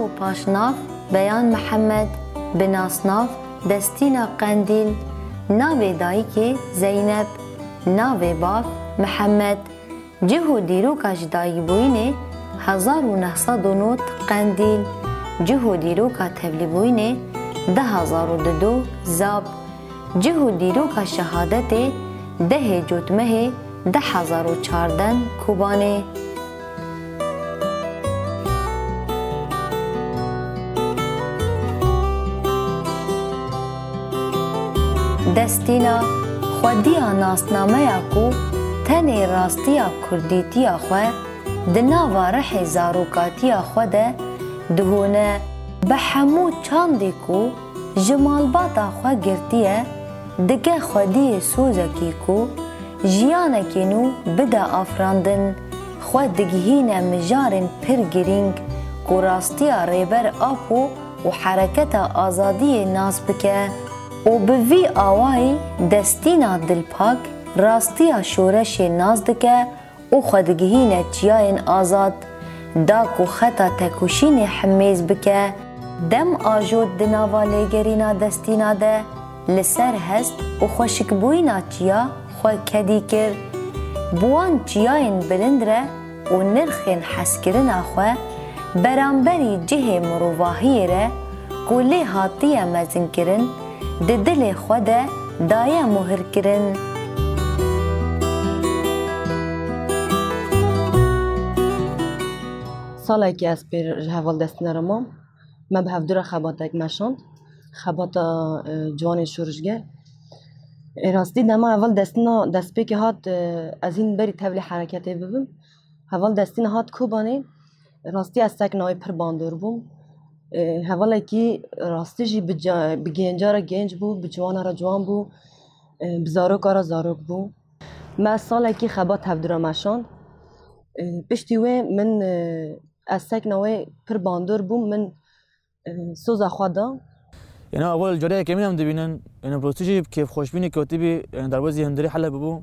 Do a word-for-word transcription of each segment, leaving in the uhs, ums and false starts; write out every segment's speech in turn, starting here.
Û paşnav Beyan Mihemed, bi nasnav Destîna Qendîl, navê dayikê Zeynep, navê bav Mihemed. Cih û dîroka ji dayikbûyînê hezar û neh sed û nod Qendîl, cih û dîroka tevlîbûyînê du hezar û dudu Zab, cih û dîroka şehadetê dehê Cotmehê du hezar û çardeh Kobanê. Destîna xwediya nasnameya ku tenê rastiya kurdîtiya xwe di nava rihê zarokatiya xwe de dihûne. Bi hemû çandê ku ji malbata xwe girtiye, dike xwediyê sozekî ku jiyanekê nû bide afirandin, xwe digihîne mijarên pir girîng ku rastiya Rêber Apo û hereketa azadiyê nas bike. Û bi vî awayî Destîna Dilpak rastiya şoreşê nas dike û xwe digihîne çiyayên azad, da ku xeta tekoşînê himêz bike. Dem ajot di nava lêgerîna Destîna de li ser hest û xweşikbûyîna çiya xwe kedî kir. Bi wan çiyayên bilind re û nirxên hezkirina xwe beramberî cihê mirovahiyê re ku lê hatiye mezinkirin, di dilê xwe de daye muhirkirin. Salekî ez pê ji heval Destîna re mam. Me bi hevdu re xebatek meşand. Xebata, e, ciwanên şorişger. Ê rastî dema heval Destîna destpêkê hat, e, ez hîn berî tevlî hereketê bibim. Heval Destîna hat Kobanê. Rastî ez sekna wê pir bandor bûm. E, hevalekî rastî jî bi ca-, bi gênca re gênc bû, bi ciwana re ciwan bû, e, bi zaroka re zarok bû. Me salekî xebat hevdu re meşand. E, piştî wê min, e, ez sekna wê pir bandor bûm, min, e, soza xwe da. Yanî heval carê yekemîn em dibînin. Yanî bi rastî jî kêfxweşbînê kewtî bî, yanî derbazî hundirî Heleb bû.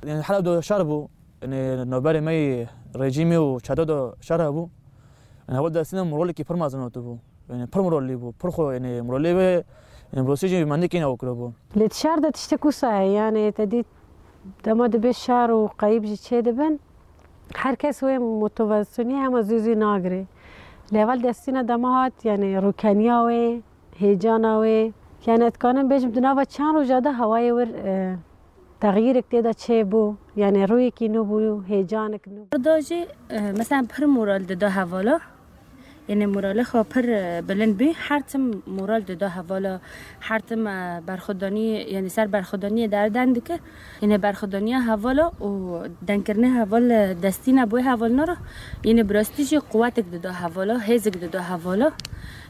Yanî Heleb de şer bû. Yanî navberê me yê rejîmê û çete de şer hebû. Yanî heval Destîna moralekî pir mezin hatibû. Yanî pir moralî bû, pir xwe, yanî moralê wê, yanî bi rastî jî mendekî ew kiribû. Lê di şer de tiştek wisa heye, yanî te dît dema dibê şer û qeyîb jî çêdibin, her kes wê motivasyonê hema zû zû nagirê. Lê heval Destîna dema hat, yanî rûkeniya wê, hêcana wê. Yanî ez dikanim bêjim di nava çend roja de hewayê wir, e, Texyîrek tê de çêbû, yanî rûyekî nû bû, hêcanek nû. Da jî, e, mesela pir moral dida hevala. Yanî moralê xwe pir, e, bilind bî. Her tim moral dida hevala. Her tim, e, berxwedanî, yanî ser berxwedaniyê derdeng dike. Yanî berxwedaniya hevala û dengkirinê heval, e, Destîna bo hevalina re. Yanî bi rastî jî quwetek dida hevala, hêzek dida hevala.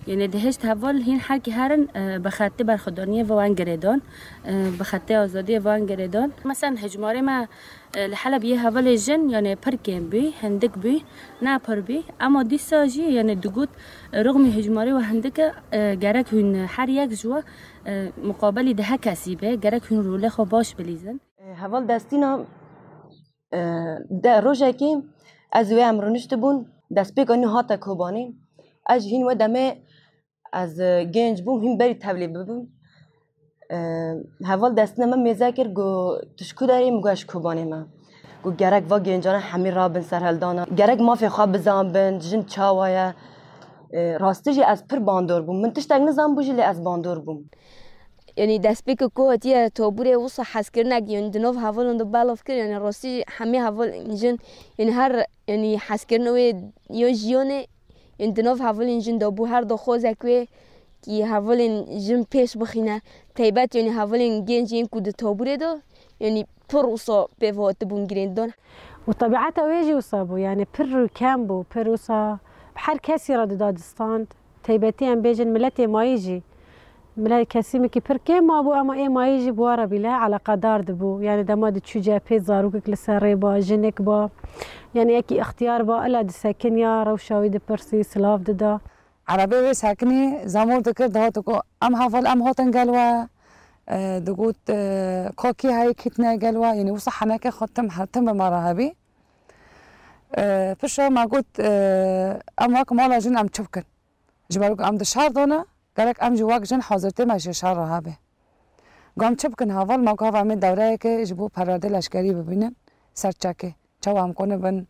Yanî dihişt heval hîn herkî herin, e, bi xetê berxwedaniyê ve wan girêdan. e, bi xetê azadiyê van girêdan. Mesela hejmarê me, e, li Heleb yê hevalê jin, yanî pir kêm bî, hindik bî, ne pir bî. Ema dîsa jî, yanî digot, e, rixmî hejmarê we hindik e, e, gerek hûn her yek ji we, e, muqabelî dehe kesî be, gerek hûn rolê xwe baş bilîzin. E, heval Destîna, e, de rojekê ez wê em rûniştibûn, destpêka nû hate Kobanê. Ez ji hîn we demê Ez, e, genç bûm, hîn berî tevlî bibim. E, heval Destîna me mêze kir, got, "Tu ji ku derê?" Min got, "Ez ji Kobanê me." Got, "Gerek va gencana hemî rabin serhildana. Gerek mafê xwe bizanbin, jin çawa ye." E, rastî jî ez pir bandor bûm. Min tiştek nizanbû jî lê ez bandor bûm. Yanî destpêkê ku hatiye toburê wisa hezkirinek, yanî di nav hevalan de belav kir, yanî rastî jî hemî heval jin, yanî her, yanî hezkirina wê ya jiyanê, Ên di nav hevalên jin de bû, her daxwazek wê kî hevalên jin pêş bixîne, taybet, yanî hevalên genc yên ku di taburê de, yanî pir wisa pêv hatibûn girêndan. Û tebiata wê jî wisa bû, yanî pir rûken bû, pir wisa bi her kesî re dida distand. Taybetî em bêjin miletê mayî jî. Mila kesîmekî pir kêm mabû, ema ê mayî jî bi wa re bîle eleqedar dibû. Yanî dema diçû cephê zarokek li ser rê ba, jinek ba, yanî yekî ixtiyar ba, ila disekiniya, rewşa wî dipirsî, silav dida. Erebê wê sekinî, zemor dikir, dihat digo, "Em heval, em hatin gel we." E, digot, e, "Ka kî heye, kî tine gel we?" Yanî wisa heneke xwe tim, tim bi me re hebî. E, piştre me got, e, "Em wek mala jin em çi bikin?" Ji ber ku em di şer de ne, gerek em jî wek jin hazirtî me ji şer re hebe. Ku em çi bikin heval, me ku hava em ê dewreyeke ji bo perwerdê leşkerî bibînin, ser çekê. Çawa em konibin,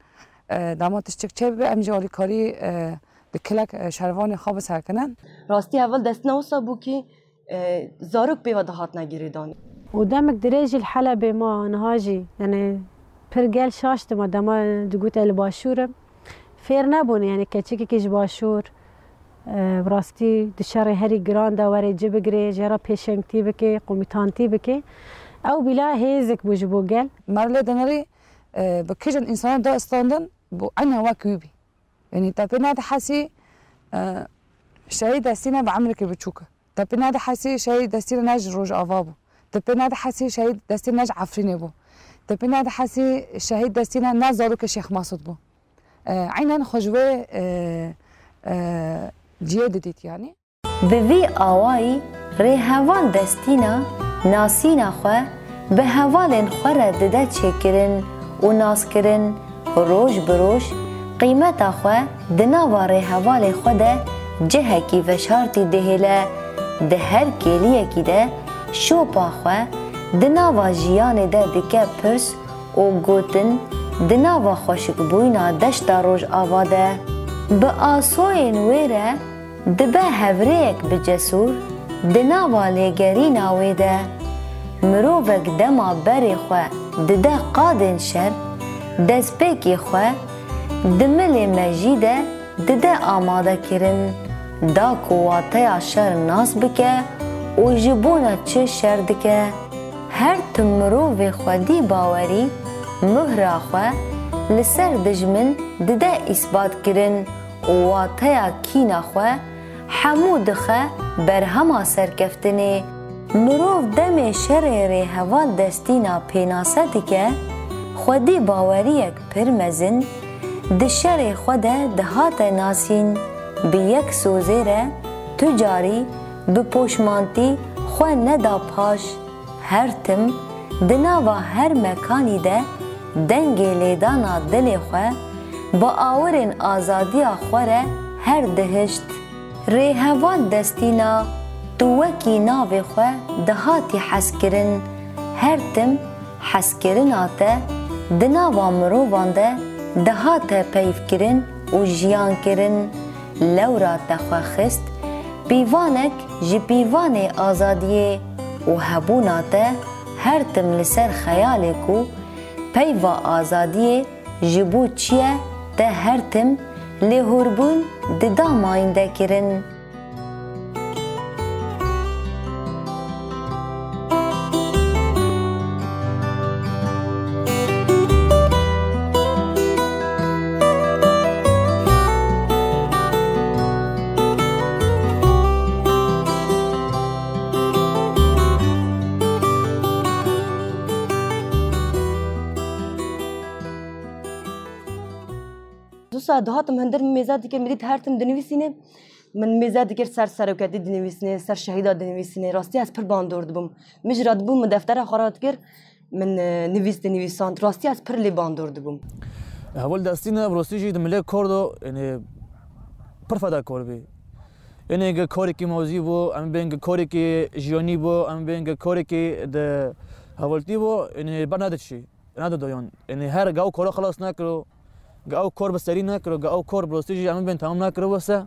e, dema tiştek çêbibe, em jî alîkarî, e, di kilek, e, şervanê xwe bisekinin. Rastî heval destîna wisa bû kî, e, zarok pê ve dihatine girêdanî. Û demek dirêj jî li Helebê ma niha jî, yani pir gel şaş dima, dema digote li başûr im. Fêr nebûn, yani keçikekî ji başûr, e, bi rastî di şerê herî giran de were ci bigire, jê re pêşengtî bike, komîtantî bike. Ew bîla hêzik bû ji bo gel. Merlê dinirî, e, bi kîjan însana da standin, bû eynen wek wî bî. Yanî te pê nedihesî, e, şehîd Destîne bi emreke biçûk e. Te pê nedihesî şehîd Destîne ne ji Rojava bû. Te pê nedihesî şehîd Destîne ne ji Efrînê bû. Te pê nedihesî şehîd Destîne ne zarokê Şêx Mesûd bû. E, eynen xwe ji wê, e, e, cihê didît yanî. Bi vî awayî rêheval Destîna nasîna xwe bi hevalên xwe re dide çêkirin û naskirin, roj bi roj qîmeta xwe di nava rêhevalê xwe de cihekî veşartî dihêle, di her kêliyekî de şopa xwe di nava jiyanê de dike pirs û gotin di nava xweşikbûyîna deşta Rojava de. Bi asoyên wê re dibe hevrêyek bi cesûr di nava lêgerîna wê de. Mirovek dema berê xwe dide qadên şer, destpêkê xwe di milê mejî de dide amade kirin, da ku wateya şer nas bike û ji bona çi şer dike. Her tim mirovê xwedî bawerî muhra xwe li ser dijmin dide îsbat kirin û wateya kîna xwe hemû dixe berhema serkeftinê. Mirov demê şerê rêheval Destîna pênase dike, xwedî baweriyek pir mezin di şerê xwe de dihate nasîn. Bi yek sozê re tu carî bi poşmantî xwe neda paş. Her tim di nava her mekanî de dengê lêdana dilê xwe bi awirên azadiya xwe re her dihişt. Rêheval Destîna, tu wekî navê xwe dihatî hezkirin. Her tim hezkirina te di nava mirovan de dihate peyvkirin û jiyan kirin. Lewra te xwe xist pîvanek ji pîvanê azadiyê û hebûna te her tim li ser xeyalê ku peyva azadiyê ji bo çi ye, te her tim lêhorbûn dida mayînde kirin. Du saet dihatim hundir min mêze dikir, min dît her tim dinivîsîne. Min mêze dikir ser seroketî dinivîsîne, ser şehîda dinivîsîne. Rastî ez pir bandor dibûm. Min jî re dibû, min deftera xwe re dikir, min, e, nivîs dinivîsand. Rastî ez pir lê bandor dibûm. Heval Destîne bi rastî jî di milê kor de, yanî pir fedakar bî. Yanî gi korekî mozî bû, em bên gi korekî jiyanî bû, em bên gi korekî di hevaltî bû, yanî bernediçî. Nedidoyan. Yanî her ga ew kora xilas nekiro, ga ew kor bi serî nekiro, ga ew kor bi rastî jî em bên temam nekiro wese.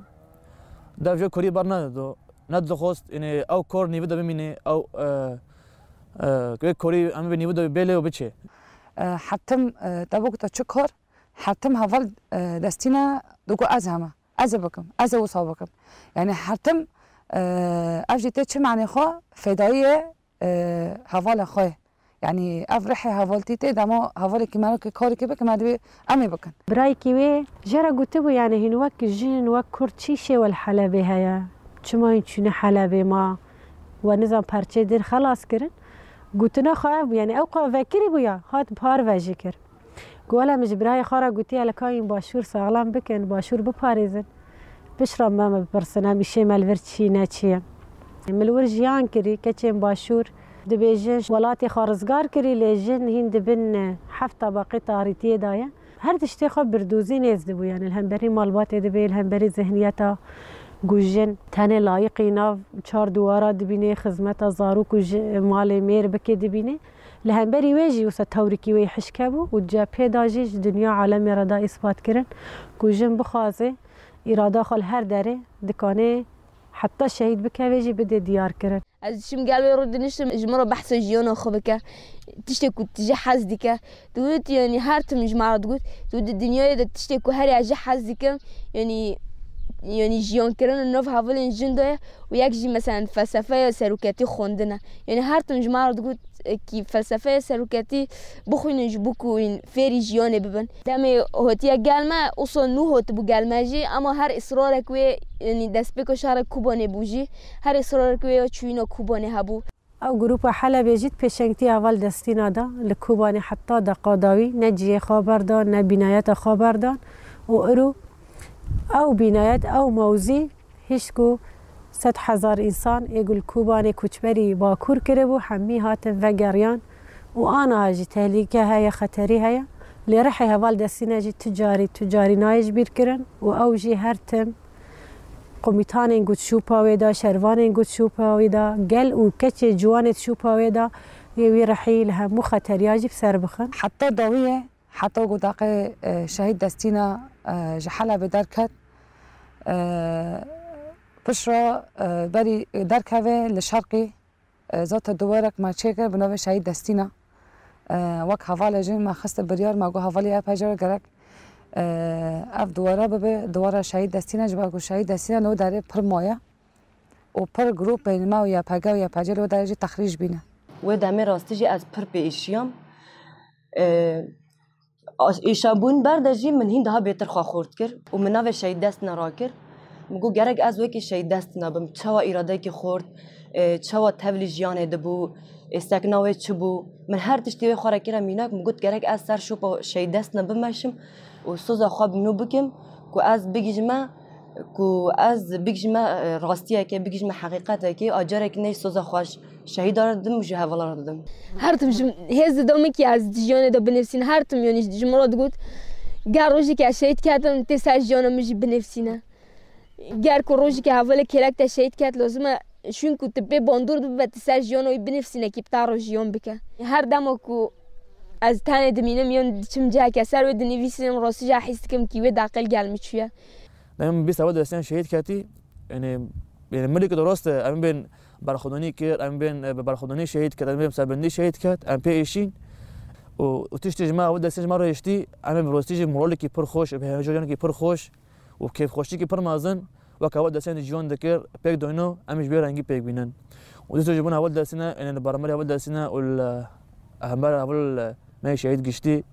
Dev jê korî bernedido. Nedixwest, yanî ew kor nîvi de bimîne, ew, e, e, wê korî em bên nîvi de bêle û biçe. E, her tim, e, te bigota çi kor, her tim heval, e, Destîne digo ez heme. Ez ê bikim, ez ê wisa bikim. Yanî her tim, e, ev jî tê çi manê xwe fedayî ye, e, hevalê xwe ye. Yanî ev rihê hevaltî tê, dema hevalekî me wekî karekî bike, me divê em ê bikin. Birayekî wê jê re gotibû, yanî hîn wek jin, wek kurd çi îşê we li Helebê heye? Çima hîn çûne Helebê ma? We nizam perçeyê din xelas kirin. Gotina xwe ev bû, yanî ew qe vekirî bû ya, hat parve jî kir. Got, wele min ji birayê xwe re gotiye, li ka yên başûr saxlem bikin, başûr biparêzin. Piştre me, me bipirsin, em îşê me li vir çi ne çi ye. Min li wir jiyan kirî, keçên başûr dibêjin, welatê xwe rizgar kirî, lê jin hîn di bin heft tebeqê tarîtiyê de ye. Her tiştê xwe birdozî nêz dibû, yanî li hemberî malbatê dibê, li hemberî zihniyeta Ku jin tenê layiqî nav çar duwara dibînê, xizmeta zarok û ji malê mêr bike dibînê. Li hemberî wê jî wisa tewrikî wê hişk hebû û cephê de jî ji dinya alemê re da îspat kirin ku jin bixwaze îrada xwe li her derê dikane heta şehîd bikeve jî bide diyar kirin. Ez diçim gel wê rû diniştim, ji min re behsa jiyana xwe bike. Tiştê ku tu jê hez dike. Digot, yanî her tim ji me re digot, tu di dinyayê de tiştê ku her ya jê hez dikim, yanî, yanî jiyankirin û nav hevalên jin de ye û yek jî, meselen, felsefeya seroketî xwendin e. Yanî her tim ji me re digot, e, kî felsefeya seroketî bixwînin ji bo ku hûn fêrî jiyanê bibin. Demê hatiye gel me, usa nû hatibû gel me jî, ema her israrek wê, yanî destpêka şerê Kobanê bû jî, her israrek wê ya çûyîna Kobanê hebû. Ew grûpa Helebê jî di pêşengtiya heval destîna de li Kobanê heta deqa dawî ne cihê xwe berdan, ne bînayeta xwe berdan û îro ew bînayet, ew mewzî hişt ku sed hezar însan ê ku li Kobanê koçberî Bakur kiribû, hemî hatin vegeriyan û aniha jî tehlîke heye, xeterî heye. Lê rihê heval destîna jî tu carî, tu carî nayê ji bîr kirin û ew jî her tim komîtanên ku di şopa wê de, şervanên ku di şopa wê de, gel û keçê ciwanê di şopa wê de, yê wî rihî li hemû xeteriya jî bi ser bixin. Heta dawiyê, heta ku daqê, e, şehîd Destîna, e, ji Helebê derket, e, piştre, e, berî derkeve li şerqî, e, zata duwarek me çêkir bi navê Şehîd Destîna. E, wek hevalê jin me xiste biryar, me got hevalê Y P G gerek, e, ev duwara bibe duwara Şehîd Destîna, ji ber ku Şehîd Destîna li wê derê pir maye û pir grûpên me û Y P G û Y P C li wê derê jî texrîc bîne. Wê demê rastî jî ez pir pê êşiyam. E, Êşabûn ber de jî min hîn daha bêtir xwe xort kir û min navê Şehîd Destîna rakir. Min got, gerek ez wekî Şehîd Destîna bim. Çawa îradeyekî xort, e, çawa tevlî jiyanê dibû, e, sekna wê çi bû? Min her tiştê wê xwe re kire mînak. Min got, gerek ez ser şopa Şehîd Destîna bimeşim û soza xwe bi nû bikim ku ez bigihîjime, ku ez bigihîjime, e, rastiyekê, bigihîjime heqîqetekê, a carekî ney soza xwe şehîda re didim û ji hevala re didim. Her tim ji hêz dida min kî ez di jiyanê de binivîsînim. Her tim, yanî, ji min re digot, ger rojekê ez şehîd ketim, tê ser jiyana min jî binivîsîne. Ger ku rojekê hevalê kêlek te şehîd ket, lazim e, çunku tu pê bandor dibe, tu ser jiyana wî binivîsîne kî bi te re jiyan bike. Her dema ku ez tenê dimînim, yan diçim ciheke ser wê dinivîsim, rastî jî hîs dikim kî wê deqê li gel min çûye. Dema min bîst heval destîna şehîd ketî, yanî, yanî milî ku de rast e, em bên berxwedanî kir, em bên, e, bi berxwedanî şehîd ket, em bên bi serbendî şehîd ket, em pê êşîn. Û, û tiştê ji me heval destîna ji me re hiştî, em ê bi rastî jî moralekî pir xweş, bi heyecanekî pir xweş û kêfxweşiyekî pir mezin, wek heval destîna di jiyan dikir, pêk dayno, em ji vê rengî pêk bînin. Û dîsa ji bo heval destîna, yanî li beramberî heval destîna û li hember heval me şehîd giştî,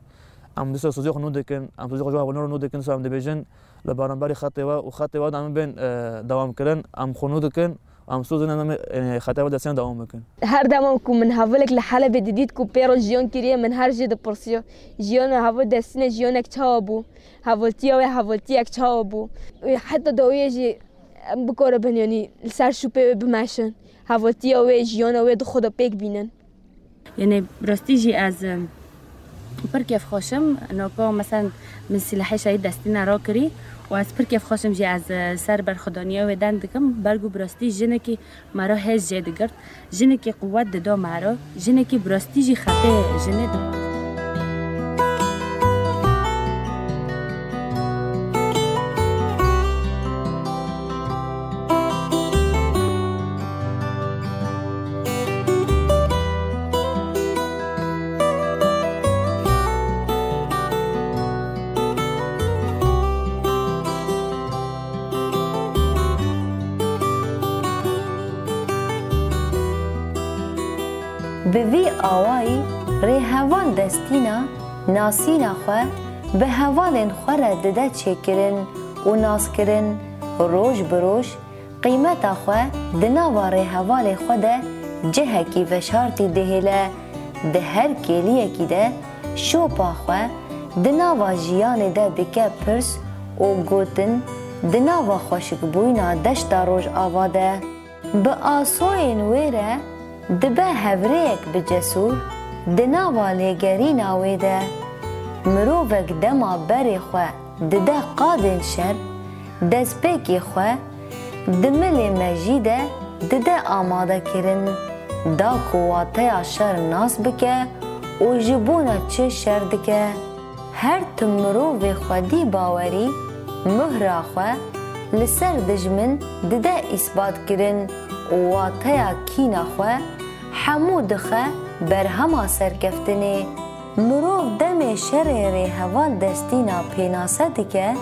em dîsa soziya xwe nû dikin, em soziya xwe ji hevalno re nû dikin, dîsa em dibêjin, li beramberî xetê we û xetê we de em bên, e, dewam kirin, em xwe nû dikin, em soz in em, e, xetê we destîna dewam bikin. Her dema ku min hevalek li Helebê didît ku pê re jiyan kiriye, min her jê dipirsiya, jiyana heval destîna jiyanek çawa bû? Hevaltiya wê hevaltiyek çawa bû? Heta dawiyê jî em bikaribin, yanî li ser şûpê wê bimeşin. Hevaltiya wê, jiyana wê di xwe de pêk bînin. Yanî bi rastî jî ez, em, pir kêfxweş im. Naka, meselen, min sîlehê şehîd destîna rakirî û ez pir kêfxweş im jî ez, e, ser berxwedaniya wê deng dikim. Ber ku bi rastî jinekî me re hêz jê digirt. Jinekî quwet dida me re. Jinekî bi rastî jî xetê jinê dixwest. Bi vî awayî rêheval Destîna nasîna xwe bi hevalên xwe re dide çêkirin û naskirin, roj bi roj qîmeta xwe di nava rêhevalê xwe de cihekî veşartî dihêle. Di her kêliyekî de şopa xwe di nava jiyanê de dike pirs û gotin di nava xweşikbûyîna deşta Rojava de. Bi asoyên wê re dibe hevrêyek bi cesûr di nava lêgerîna wê de. Mirovek dema berê xwe dide qadên şer, destpêkê xwe Di milê me jî de dide amadekirin, da ku wateya şer nas bike û ji bona çi şer dike. Her tim mirovê xwedî bawerî muhra xwe li ser dijmin dide îsbatkirin û wateya kîna xwe hemû dixe berhema serkeftinê. Mirov demê şerê rêheval Destîna pênase dike,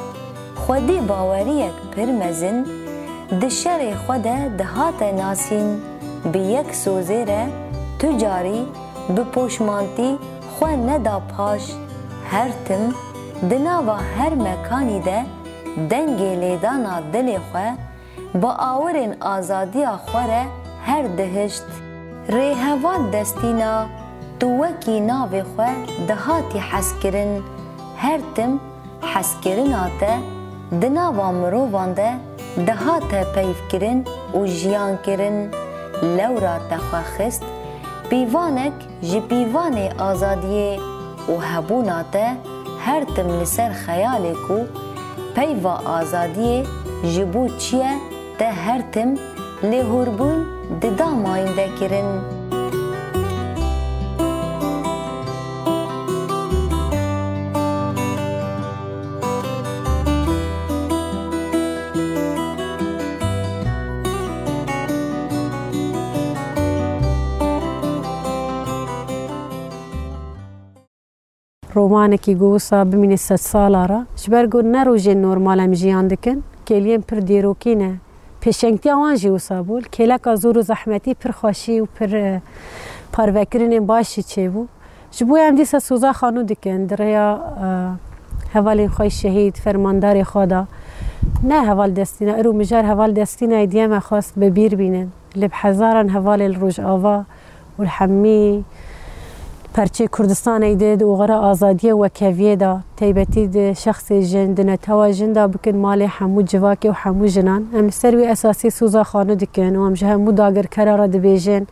xwedî baweriyek pir mezin di şerê xwe de dihate nasîn. Bi yek sozê re tu carî bi poşmantî xwe neda paş. Her tim di nava her mekanî de dengê lêdana dilê xwe bi awirên azadiya xwe re her dihişt. Rêheval Destîna, tu wekî navê xwe dihatî hezkirin. Her tim hezkirina te di nava mirovan de dihate peyvkirin û jiyan kirin. Lewra te xwe xist pîvanek ji pîvanê azadiyê û hebûna te her tim li ser xeyalê ku peyva azadiyê ji bo çi ye, te her tim lêhorbûn dida mayînde kirin. Romanekî ku wisa bimîne sedsala re, ji ber ku ne rojên normal em jiyan dikin, kêliyên pir dîrokî ne. Pêşengtiya wan jî wisa bû. Li kêleka zor û zehmetî pir xweşî û pir, e, parvekirinên baş jî çêbû. Ji bo em dîsa soza xanû dikin, di rêya, e, hevalên xwe şehîd, fermandarê xwe de. Ne heval Destîna, îro mijar heval Destînayê diye me xwest bi bîr bînin. Lê bi hezaran hevalê li Rojava û li hemî perçeyê Kurdistanê de di oxira azadiyê û wekeviyê de, taybetî di şexsê jin, di netewa jin de bikin malê hemû civakê û hemû jinan. Em li ser wî esasî soza xanû dikin û em ji hemû dagirkera re dibêjin,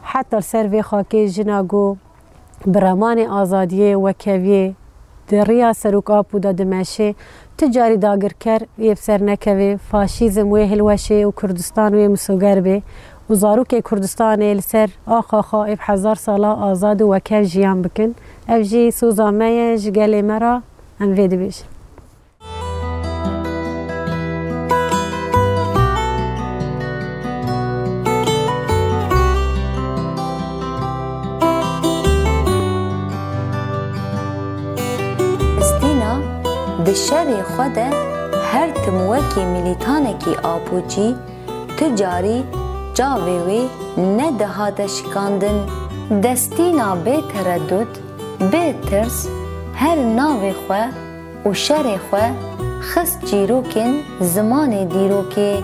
heta li ser vê xakê jina ku bi remanê azadiyê, wekeviyê, di riya Serok Apo de dimeşê, tu carî dagirker wê bi ser nekeve, faşîzm wê hilweşê û Kurdistan wê misoger bê û zarokê Kurdistanê li ser axa xwe ê bi hezar sala azad û wekev jiyan bikin. Ev jî soza me ye, ji gelê me re em vê dibêjin. Destîna di şerê xwe de her tim wekî milîtanekî Apoçî tu carî çavê wê nedihate şikandin. Destîna bê teredût, bê tirs her navê xwe û şerê xwe xist çîrokên zimanê dîrokê.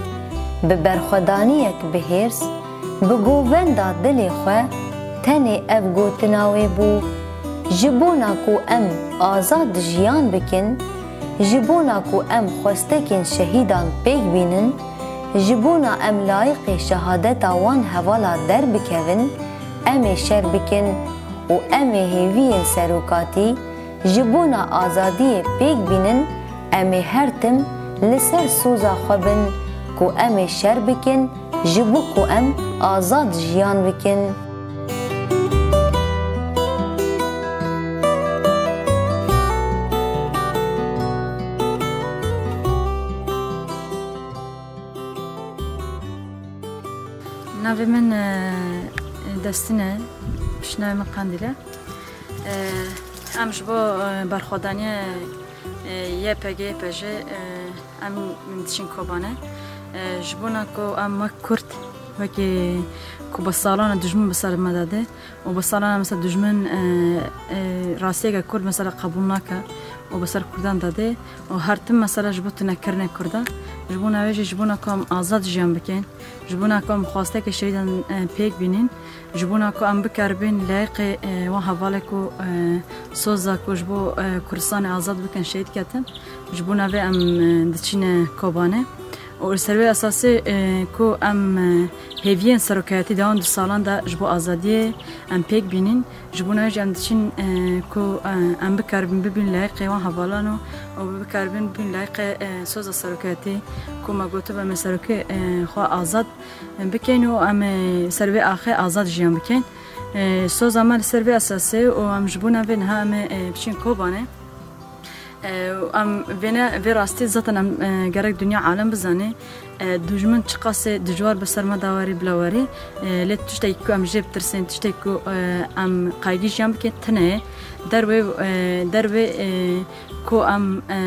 Bi berxwedaniyek bi hêrs, bi govenda dilê xwe tenê ev gotina wê bû: Ji bona ku em azad jiyan bikin, ji bona ku em xwestekên şehîdan pêk bînin, ji bona em layiqê şehadeta wan hevala derbikevin, em ê şer bikin û em ê hêviyên serokatî ji bona azadiyê pêk bînin, em ê her tim li ser soza xwe bin ku em ê şer bikin, ji bo ku em azad jiyan bikin. Navê min, e, Destîn e, piştnavê min Qendîl e. E, em ji bo, e, berxwedaniyê, e, Y P G Y P J, e, em diçin Kobanê. E, ji bona ku em wek Kurd, wekî ku bi salan e dijmin bi ser me de dê, û bi salan e mesela dijmin, e, e, rastiyeke Kurd mesela qebûl nake û bi ser Kurdan de dê û her tim mesela ji bo tunekirinê Kurda. Ji bona wê jî ji bona ku em azad jiyan bikin, ji bona ku em xwasteke şehîdan, e, pêk bînin, ji bona ku em bikeribin layiqê, e, wan hevalê ku, e, soza ku ji bo, e, Kurdistanê azad bikin şehîd ketin, ji bona vê em, e, diçine Kobanê Û li ser vê esasê, e, ku em, e, hêviyên serokayetî di wan du salan de ji bo azadiyê em pêk bînin, ji bona wê jî em diçin, e, ku, e, em bikaribin bibin layiqê wan hevalan û, û bikaribin bibin layiqê, e, soza serokayetî ku me gotibe em ê serokê, e, xwe azad bikin û em ê ser vê axê azad jiyan bikin. E, soza me li ser vê esasê û em ji bona vê niha em ê, e, biçin Kobanê. E, û em vêne, vê rastî zaten em, e, gerek dinya alem bizane. E, dijmin çiqasê dijwar bi ser me de warî bila warî. E, lê tiştekî ku em jê bitirsên, tiştekî ku, e, em qaygî jiyan bikin tine ye. Derwê, e, derwê, e, ku em, e,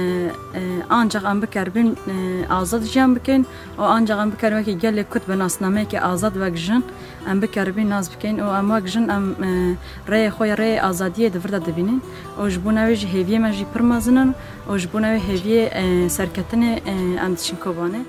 e, ancaq em bikeribin, e, azad jiyan bikin û ancaq em bikeribin wekî gelê Kurd bi nasnameyekî azad wek jin em bikeribin nas bikin û em wek jin em, e, rêyê xwe yê rêyê azadiyê di vir de dibînin û ji bona wê jî hêviyê me jî pir mezin in û ji bona wê hêviyê, e, serketinê, e, em diçin Kobanê.